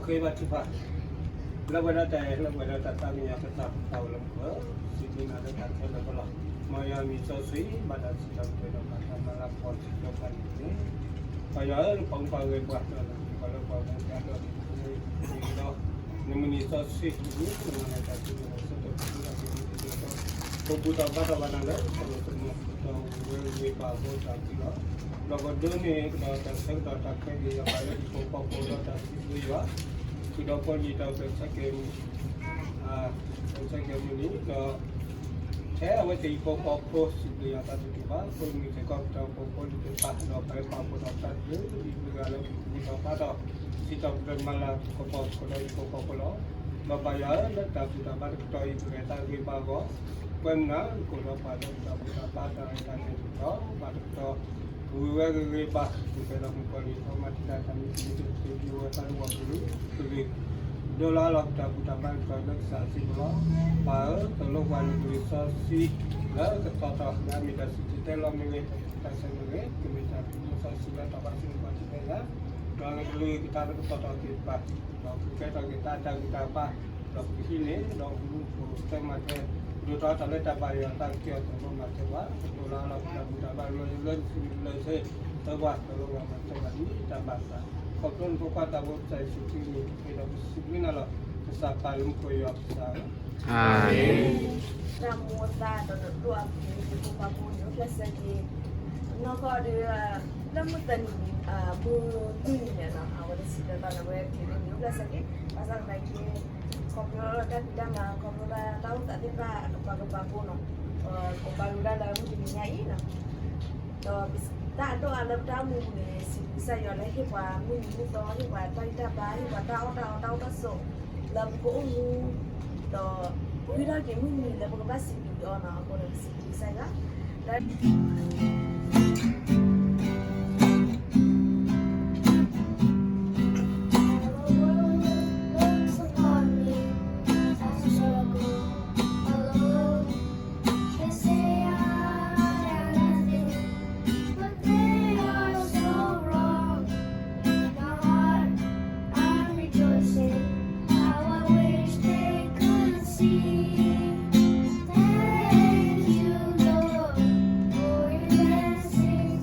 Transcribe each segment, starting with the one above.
ဂ့ၤဘၣ်ထုကဖၣ်, လၢပှဲၤဒီးတၢ်အဲၣ် လၢပှဲၤဒီးတၢ်သးကညီၤ ကစၢ်သးအိၣ်လၢပဂီၢ်, စံးဘျုးနၤလၢတၢ်ခဲလၢာ်လီၤ. မ်ယွၤအမံၤစီဆှံ ဘၣ်တၢ်စံးတၢ်ကတိၤဒီးဘၣ်တၢ်မၤလၤကပီၤစံးဒီးပှၤန့ၣ်တက့ၢ်. ပၢ်ယွၤဧၢ, ပှၤမုၢ်ပှၤဂဲၤပှၤတီၢ်လၢပှၤမူဒါဒီး ဒီး နမုၢ်နံၤစီဆှံ နမၤနၤတၢ်စံးတၢ်ကတိၤလၢပှၤမူဒါဒီး ပဘူၣ်ထီၣ်ဘါထီၣ်ဘၣ်နၤလၢ ပလိၤသမူ ဒီးဝဲဂ့ၤဘၣ်အဃိတၢ်သံလီၤ. ဒီးကဒိးန့ၢ်ကဒီးတၢ်ဆၢကတီၢ်တၢ်ခဲက့ၤယွၤ လၢဟံၣ်ဖိဃီဖိဒီးတၢ်စံးဘျုးယွၤ ဃုာ်ဒီးပှၤလံာ်တၢ်ပၢၢ်ဆၢက့ၤမုၢ် ပၢၢ်ဆၢက့ၤမုၢ်နံၤဒီး ထဲအဝဲသ့ၣ်ဟံၣ်ဖိဃီဖိစံးဘျုးယွၤတၢ်သ့ၣ်တဖၣ် ဖိမုၣ်သ့ၣ်ခီပီဖိလံၤသ့ၣ်တဖၣ် ဒီးပှၤပာ်ဖှိၣ်ဒီးပှၤတၢ်သ့ၣ်တဖၣ်လၢပဘူၣ်ထီၣ်ဘါထီၣ် စံးထီၣ်ပတြၢၤမၤလၤကပီၤသကိးဒီးဟံၣ်ဖိဃီဖိလီၤ. ဒီးပၢ်ယွၤဧၢ, လၢတၢ်ဘူၣ်တၢ်ဘါတကတီၢ်အံၤ ပဂဲၤတၢ်ဂ့ၤဘၣ်အဂီၢ် ကွဲမုာ်နၤသကိးဒီးပှၤလၢတၢ်ဘူၣ်တၢ်ဘါတၢ်ရဲၣ်တၢ်ကျဲၤတကတီၢ် ဘၣ်တကတီၢ် ပဂုာ်ဝဲဂ့ၤဂ့ၤဘၣ် ပကဲဒီးမုၣ်ကီၤလံၢ် ပှၤမၤတံာ်တာ်တၢ်မ့ၢ်တံာ်မ့ၢ်တၢ်သ့ၣ်တဖၣ်ဝဲတၢ်လၢပှၤကလုာ် ဒိလၢအလီၢ်ပတၢ်ဘူၣ်တၢ်ဘါတကတီၢ်လၢကစၢ်စံးပူၤလီၤ. ပၢ်ဧၢ, သိၣ်လိပှၤနကလုၢ်စီဆှံ လၢကတီၤထီၣ်လၢအမ့ၢ်တၢ်စံၣ်တဲၤတဲလီၤမ့ၢ်ဂ့ၤ တၢ်စံၣ်တဲၤတဲလီၤမ့ၢ်ဂ့ၤ ကမ့ၢ်တၢ်သးစီဆှံလၢတၢ်ဘၣ်ဆိၣ်ဂ့ၤပှၤစံၣ်တဲၤတဲလီၤ ဒီးနကလုၢ်ကထါလၢကတီၤထီၣ်က့ၤပှၤ ဒီးကကဲထီၣ်က့ၤတၢ်တၢ်ဂံၢ်တၢ်ဘါ ဒီးပကဟံးန့ၢ် ဒီးပကမူခိၣ်တဲမၤတဲ ဒိၣ်ထီၣ်တၢ်လၢတၢ်ဘၣ်ယွၤတၢ်ကဲအီၤ သိၣ်လိမၤစၢၤပှၤ သိၣ်လိလၢအလီၢ်ပတၢ်ဘူၣ်တၢ်ဘါ လၢလၢဆၢ သိၣ်လိမၤစၢၤပှၤ ဒ်တၢ်ဘၣ်သး ခီဖျိနဖိခွါသးဘိကစၢ်ယ့ၣ်ၡူးခရံာ်န့ၣ် ပဃ့ဒီးပစံးဘျုးနၤလီၤ ကစၢ်ပၢ်လၢမူခိၣ်ယွၤကစၢ်ဧၢ တၢ်မူအသးဒီးဒိၣ်အပူၤ ဟံၣ်ဖိဃီဖိန့ၣ် အိၣ်ဖျဲၣ်ဆၢက့ၤ နီၢ်ကီၢ်ဒီး လၢမုၢ်သၢနံၤ မုၢ်လွံၢ်နံၤန့ၣ်နီၤ အဝဲတဆံသၢသီန့ၣ် အဝဲက့ၤန့ၣ် အိၣ်ဖျဲၣ်ဆၢက့ၤ ဘၣ်ဆၣ်သနာ်က့ ခီဖျိတၢ်ဖံးတၢ်မၤ ခီဖျိလၢတၢ်အိၣ်သးသ့ၣ်တဖၣ် ပှၤကပာ်ဖှိၣ်နီၤ ပကပာ်ဖှိၣ်ဒၣ်လၢမုၢ်တနံၤညါအံၤနီၤ ဒီးတၢ်အဒိၣ်အါလၢပတၢ်အိၣ်မူပူၤန့ၣ် စံးဘျုးကစၢ်ယွၤလၢဟ့ၣ်ပှၤမုၢ်နံၤမုၢ်သီ ဟ့ၣ်ပှၤတၢ်ဂံၢ်တၢ်ဘါ ဟ့ၣ်ပှၤတၢ်အီၣ်တၢ်အီတၢ်အိၣ်တၢ်ဆိး လၢပကအိၣ်မူ ဒီးဂံၢ်ထီၣ်က့ၤမုၢ်နံၤလၢပကဘၣ်စံးဘျုးအီၤနီၤ အဃိန့ၣ် ပစံးဘျုးကစၢ်ယွၤ Looks upon me as I struggle alone. They say I am nothing, but they are so wrong. In my heart, I'm rejoicing. How I wish they could see. Thank you, Lord, for your blessing.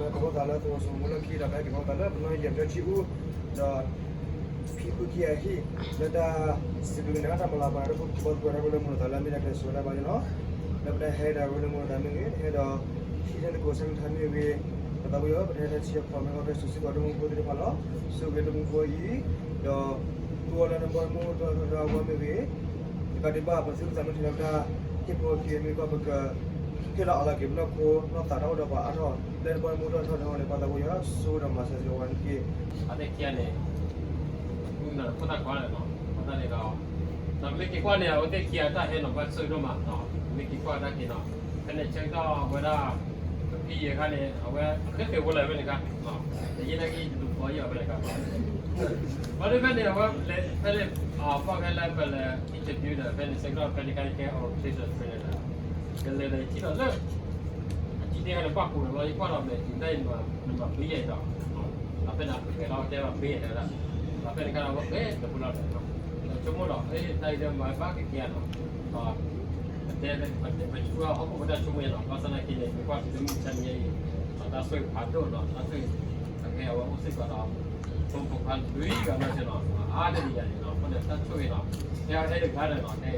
ပကဲထီၣ်သးလၢသဝီစိမိၢ်လၢခံဒီး ပဟဲက့ၤထီၣ်သးလၢပနီၢ်ယဲၢ်ပယီၤထံအူဒီး ဖံဖုခံဂၤဟံၣ် လၢတၢ်စံးဘျုးက့ၤန့ၣ် တၢ်မၤလၤပှၤတၢ်ဒိၣ်ခိၣ်ကပီၤသကိးတၢ်ဖိလၢမုၢ်လီၤသးလၢ မ့ၢ်ဒၣ်ကျဲးစၢးဝဲဒၣ်ဘၣ်န့ၣ်လီၤ. လၢပတၢ်ဟဲဒၣ်ဝဲလၢမုၢ်လီၤသးမ့ၢ်ဂ့ၤ ဟဲဒီး ဟံၣ်န့ၣ်သကိးဆၢကထါမ့ၢ်ဂ့ၤ ပသးပယီၤ ပတဟဲတၢ်ထံၣ်အဖီမ့ၢ်ဂ့ၤ ပဟဲစိာ်စ့ၢ်ကီးတၢ်မူဖိသ့ၣ်တဖၣ်လီၤ. ဆိၣ်ဂ့ၤတၢ်မူဖိအံၤ ဒီး သူအီၤလၢနဘီမုၢ်တၢ်ထီၣ်ထီထီၣ်အဂီၢ်မ့ၢ်ဂ့ၤ တကးဒံးဘၣ် ပသုတသးမ့ၢ်ထံၣ်လၢပတၢ်ဟ့ၣ်ဖိအခံမ့ၢ်ဂ့ၤ ပကဟ့ၣ်လီၤအီၤလီၤက့ၤပနီၢ်ခိနီၢ်သးတၢ်အိၣ်ဒီးပှၤအါထီၣ် လၢနဘီမုၢ်တၢ်ထီၣ်ထီထီၣ်န့ၣ် ပှၤသးပှၢ်ယွၤဆိၣ်ဂ့ၤဒီးမၤစၢၤစ့ၢ်ကီးဝဲန့ၣ်တက့ၢ်. အဝဲသ့ၣ်ခံဂၤန့ၣ် မ့ၢ်နီၤ ဖိသၣ်ခွါန့ၣ်နီၤ ဖိသၣ်န့ၣ်ဒီး ဒီးပမ့ၢ်က့ၤကွၢ်န့ၣ် အဝဲသ့ၣ်ခံဂၤတၢ်ဟဲနီၤဘၣ်ဆိၣ်ဂ့ၤဒိၣ်မးနီၤ ပမ့ၢ်က့ၤကွၢ်တၢ်က့ၤနီၤ ဖဲန့ၣ်ဆၢကတီၢ်ဝဲဒၣ် ပဖံယဲၢ်ခါန့ၣ် အဝဲအဃ့သ့ၣ်ဖိလၢဖဲန့ၣ်ခါ တယံာ်နာ်က့ ယတဒုးဖီယံာ်အီၤဖဲန့ၣ်ခါ ဘၣ်ဒ်ဖဲန့ၣ် အဝဲလဲၤဖဲန့ၣ် ဘၣ်ဖဲလၢပလဲၤ interview ဒီး ဖဲန့ၣ် ဆၢကတီၢ်ဖဲန့ၣ်ခါ ယကဲ orientation ဖဲန့ၣ်ဒီး ယလဲၤဒီးယထံၣ်ဒီးလၢ အထံၣ်န့ၢ်ခါန့ၣ် ဘၣ်ပူၤဒီးလီၤ ယကွၢ်ဒီးမဲာ်တံၤတၢ်အံၤ နမၤဖုယဲၢ်ဒီး ဒီးဖဲန့ၣ် အကဲထီၣ်တဲဘၣ်ဖဲယဲၢ်ဒီး ဒီးဖဲန့ၣ်ခါဒီး အဝဲကဲတပူၤလီၤဒီး ဆိကမိၣ်ဒီး တၢ်အံၤဒီးမၤဘၣ်ကကဲနီၤ ပတဲ ပဆူဟီၣ်ခိၣ်ဖိတၢ်ဆိကမိၣ်နီၤ ဘၣ်ဆၣ်သနာ်က့န့ၣ် မ့ၢ်ကွၢ်တမုၢ်တနံၤအံၤ တၢ်ဆိၣ်ဂ့ၤဖးဒိၣ်နီၤ တၢ်ဆိၣ်ဂ့ၤ အကဲအဝဲအိၣ်စ့ၢ်ကီးဒီး ဖိမုၣ်ဖိခွါလွံၢ်ဂၤနီၤနီၤ အါတလံၤယၤန့ၣ်နီၤ အဃိန့ၣ် တၢ်ဆိၣ်ဂ့ၤနီၤ ကဲအဟဲတဂၤ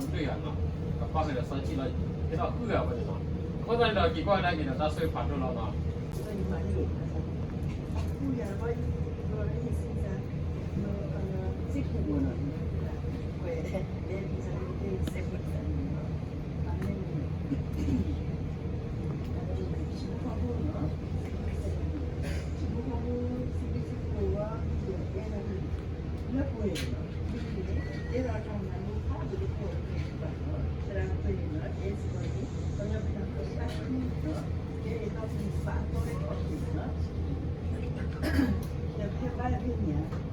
ဒီးနီၤ ကဲအါထီၣ်လွံၢ်ဂၤနီၤ ကပၣ်ဃုာ်ဒီးစီဆှံလီၤ ကဲထီၣ်ဃုဂၤဝဲန့ၣ်နီၤ အဃိသတးန့ၣ်ဒီး က့ၤကွၢ်ကဒါက့ၤဒီး တၢ်ဆိၣ်ဂ့ၤဖးဒိၣ်လီၤနီၤ လၢပှဲၤန့ၣ်လီၤ. ဒ်န့ၣ် တဲဒီးတၢ်မၤလိဖးဒိၣ်တခီၣ်န့ၣ်ဘၣ်လီၤ. သရၣ်ပှဲၤန့ၣ်လီၤ တဲစ့ၢ်ကီးန့ၣ် ကညီပနၢ်ပၢၢ်တၢ်ခုၣ်လီၤ. ကဲအံၤဘၣ်ပနၢ်ပၢၢ်တၢ်ခုၣ်လီၤ. ဒီးဖဲဘၣ်ဖဲန့ၣ် ဒီး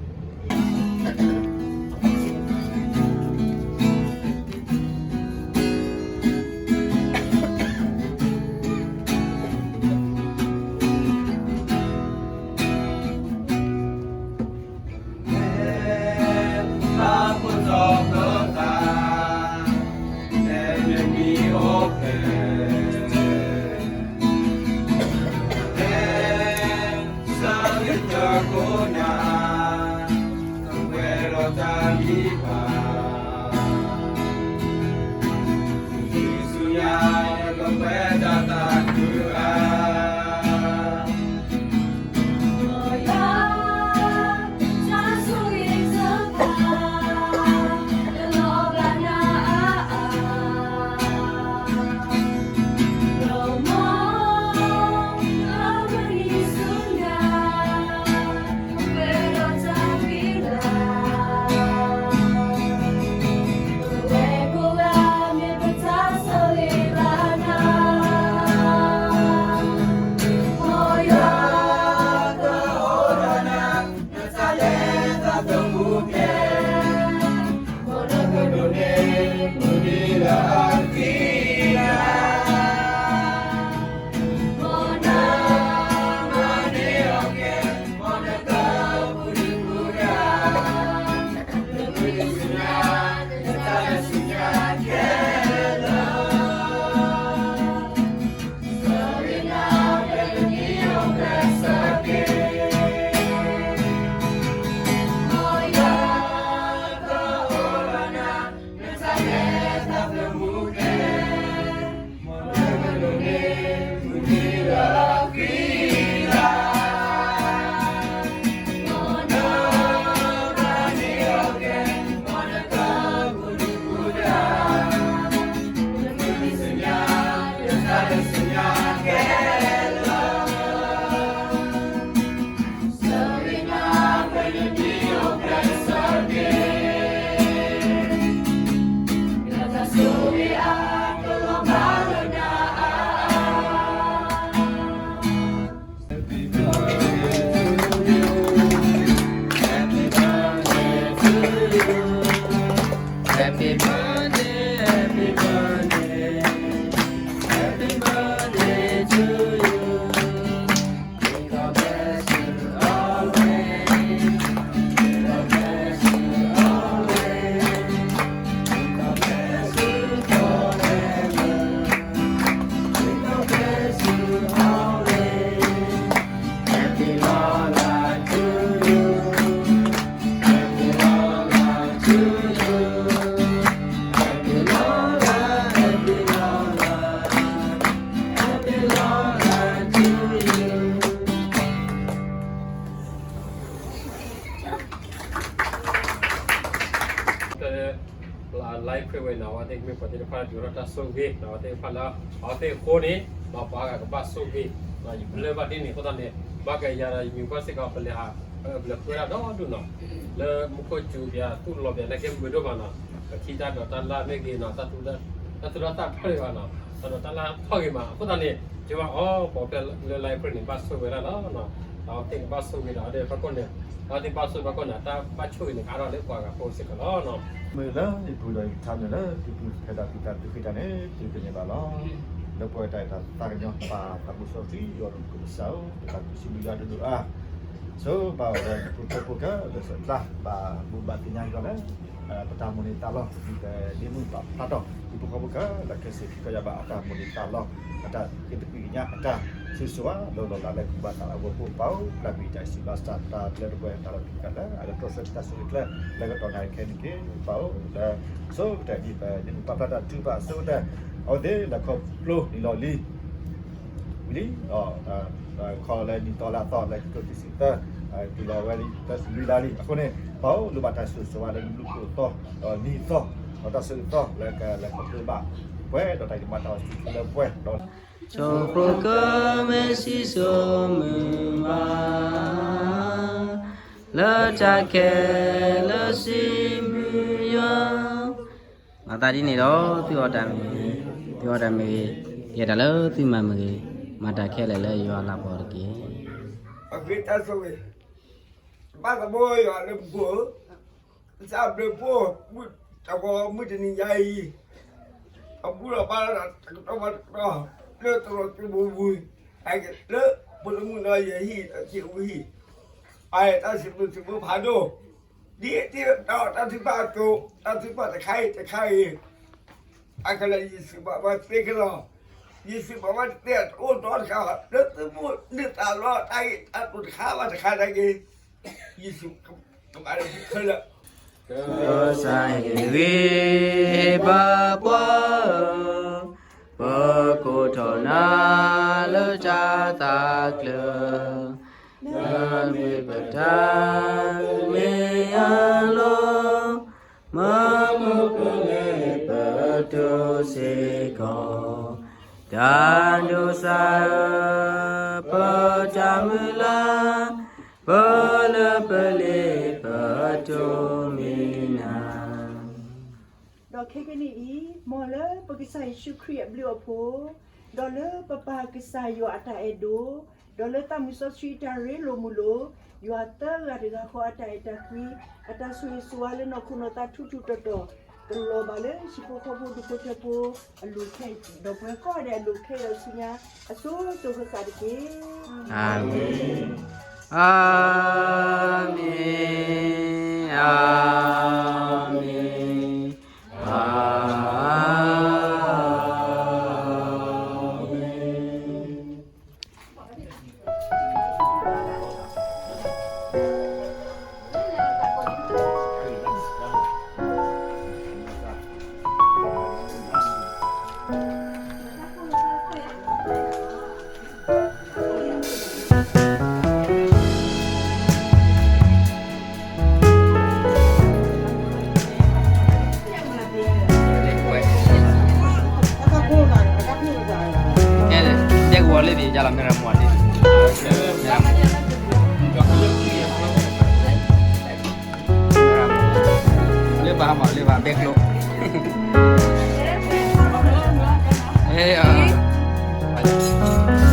မ့ၢ်ပှၤသ့ၣ်တဖၣ်ဒုးထီၣ်တၢ်ဆိၣ်ဂ့ၤ ဒီးသ့ၣ်တဖၣ်လၢ အဝဲသ့ၣ်အဃိန့ၣ် ဒီးပှၤဂၤကဘၣ်ဆိၣ်ဂ့ၤ ဒီးယပလၢၢ်ဘၣ်ဒ်န့ၣ်အဃိသတးန့ၣ် ဘၣ်ကယၤဒီးယမံၤကွၢ်စ့ၢ်ကီးပလဲၤဟး ပလဲၤပှဲၤဒၣ်ဒီဒူၣ်နီၤ လၢမူခိၣ်စူၤပယၤသူၣ်လီၤပယၤနာ်က့မုာ်ဒိၣ်မးနီၤ ပထံၣ်တၢ်ဒိးတၢ်လၢ်မ့ၢ်ဂ့ၤနီၤ တၢ်သူၣ်တၢ်သၣ်ဖျၢၣ်ဂ့ၤဘၣ်နီၤ တၢ်ဒိးတၢ်လၢ်ဖျၢၣ်ဂ့ၤမး အဃိသတးန့ၣ် ကဘၣ်အီၤ ပှၤဖျၢၣ်လၢလါအ့ဖြ့ၣ်န့ၣ် ဘၣ်ဆိၣ်ဂ့ၤဝဲဒၣ်လီၤ ဒီးအဝဲသ့ၣ်ကဘၣ်ဆိၣ်ဂ့ၤဒီး အဝဲသ့ၣ်ဘၣ်ဆိၣ်ဂ့ၤဘၣ်ကီးန့ၣ် တၢ်ဘၣ်ဆိၣ်ဂ့ၤန့ၣ် ကအါထီၣ်လၢပှၤဂၤဖိစ့ၢ်ကီးလီၤ မ့ၢ်လၢယပူၤဒီးယကထါမ့ၢ်လၢ သုပူၤဖဲဒၣ်သုသးသုဃ့တၢ်န့ၣ် သုကန့ၢ်ဘၣ်လီၤ. လၢပှဲၤတၢ်အဲၣ်တၢ်သးကညီၤ ပၢ်သးဘိစီဆှံ ယွၤဒိၣ်ကစၢ်ဧၢ, ပတၢ်ကူၣ်စံးဘျုးယွၤဒိၣ်ဒိၣ်အါ, ဆိဘၣ်အီၤဒီးဖိဖိကၢလၢာ်စၢၤကျါ ဘၣ်ဘိးဘၣ်သ့ၣ်ညါယွၤလၢ ပတၢ်မိၣ်န့ၢ်သးလီ ပဒ်ပဒ့မုၣ်ပာ်ဖျါထီၣ် ဒ်ဖိဃီဖိကၢလၢာ်ခဲစ့ၢ်ကီးယၤဘၣ်အတၢ်မိၣ်န့ၢ်သးလီ အတၢ်ကသကွံၢ်ကညးအတၢ် ဆိၣ်ဂ့ၤဆိၣ်ဝါ လီၤလီၤလးလၢကူၣ်ဘၣ်သးလၢအဂီၢ်ဖိပၢ်ဧၢ, ပျၢ်ကွံာ်တၢ်စံးဘျုးစံးထီၣ်ပတၢ်လၢတပှဲၤတၢ်လီၢ်ခံကတၢၢ်လၢ အကတြီဆၢတၢ်ဆိၣ်ဂ့ၤကျဲ လၢကတီၢ်နၣ်ရံၣ်ခဲအံၤန့ၣ်တက့ၢ် ပၢ်ဧၢ, လၢ ဆိကတၢၢ်ဒ်ပနံၣ်ပာ်ဖျါတၢ်ထုကဖၣ်အဆိကတၢၢ် အဝဲသ့ၣ်လၢခီဖျိနံၤလီၤလံ ဝံၤလံ ခီလၢနံၣ်သီလါသီလၢခံကထိခံဆံသၢ တုၤလီၤဝဲလံလၢလွံၢ်လါလံ အဃိန့ၣ် ပၢ်ဧၢ လိၣ်ဘၣ်တၢ်ဆိၣ်ဂ့ၤဆိၣ်ဝါလၢနဘျုးဖှိၣ်အသီ ဒီးနံၤအသီ ဒီးတၢ်ဆိၣ်ဂ့ၤအသီလၢကလဲၤခီဖျိဘၣ် ပှဲၤဒီးတၢ်ကမၤတၢ်အီၣ်ဆူၣ်လၢပှဲၤဒီး ဆိၣ်ဃိကမ့ၢ်စံၣ်စိၤမုၢ်ဘၣ် လၢတၢ်ခဲလၢာ်စံးမုာ်ယွၤ မၤသးဒ်န့ၣ်ဒီး သုအီၣ်တၢ်မ့ၢ်ဂ့ၤ, သုအီၣ်တၢ်မ့ၢ်ဂ့ၤ, ယဲဒၣ်လၢသုမၤမ့ၢ်ဂ့ၤ, မၤတၢ်ခဲလၢာ်လၢယွၤလၤကပီၤတက့ၢ်. အဂ့ၢ်တၢ်ဆိၣ်ဂ့ၤ, ဘၣ်သဘိယွၤလၢပှိၤဧၢ, ကစၢ်ဘျုးဖှိၣ် တၢ်ဂီၤမုၢ်တနံၤညါအံၤ, အဘူၣ်လီၤဘါလီၤတၢ်တကတီၢ်ဘၣ်တကတီၢ်, လၢတရီးကျိပူၤဝံၤ, လၢဖိလၢမုၣ်နီၤယဟံၣ်ဒီးစံးဝံၤဟံၣ်, အတၢ်စံးဘျုးစံးဖှိၣ်ဖးဒိၣ် ဒ်တၢ်ထုကဖၣ်အသိး, တၢ်ထုကဖၣ်တခါအံၤတခါအံၤ, အကလဲၤယ့ၣ်ၡူးဘၣ်ဝဲသ့ခဲလၢာ်, ယ့ၣ်ၡူးဘၣ်ဝဲတသ့တအိၣ်နီတခါ, လၢသုမိၣ်န့ၢ်သးလီတၢ်ဂ့ၢ်တၢ်ကျိၤတခါဘၣ်တခါနာ်က့, ယ့ၣ်ၡူးကဘၣ်လၢသုခဲလၢာ် ကစၢ်ဟ့ၣ်ဂံၢ်ဟ့ၣ်ဘါပှၤဧၢ, ပကိးထီၣ်နၤလၢတၢ်သးကျၢၤ, နမ့ၢ်ပတၢ်မ့ၢ်အလီၢ်, မ့ၢ်မုၢ်ကလဲၤပတိစ့ၢ်ကီး, တၢ်ဒိးစၢ်ဧၢ, ပတၢ်မုၢ်လၢ်, ပလၢပလ့ပတိမ့ၢ်နၤ ဒီးခဲကနံၣ်အံၤ, မ်လၢပကစၢ်ယ့ၣ်ၡူးခရံာ်အဘျုးအဖှိၣ်, ဒီးလၢပပၢ်ကစၢ်ယွၤအတၢ်အဲၣ်ဒိၣ်, ဒီးလၢသးမုၢ်စီဆှံတၢ်ရ့လိာ်မုာ်လိာ်, ယွၤသၢဂၤတဂၤဃီအတၢ်အဲၣ်တၢ်ကွံ, အတၢ်ဆိၣ်ဂ့ၤဆိၣ်ဝါလၢနီၢ်ခိနီၢ်သးထူထူတီတီ, ကလီၤဘၣ်လၢဟံၣ်ဖိဃီဖိဒူၣ်ဖိထၢဖိအလိၤခဲအံၤ, ဒီးပှၤကိးဂၤဒဲးအလိၤခဲအံၤဒီးဆူညါ, အစိၤစိၤဃၣ်ဃၣ်တက့ၢ်. အၤမ့ၣ်, အၤမ့ၣ်, အၤမ့ၣ်, အၤမ့ၣ်. လၢပဟးမၤလၢပဟးဘဲကျိ, အ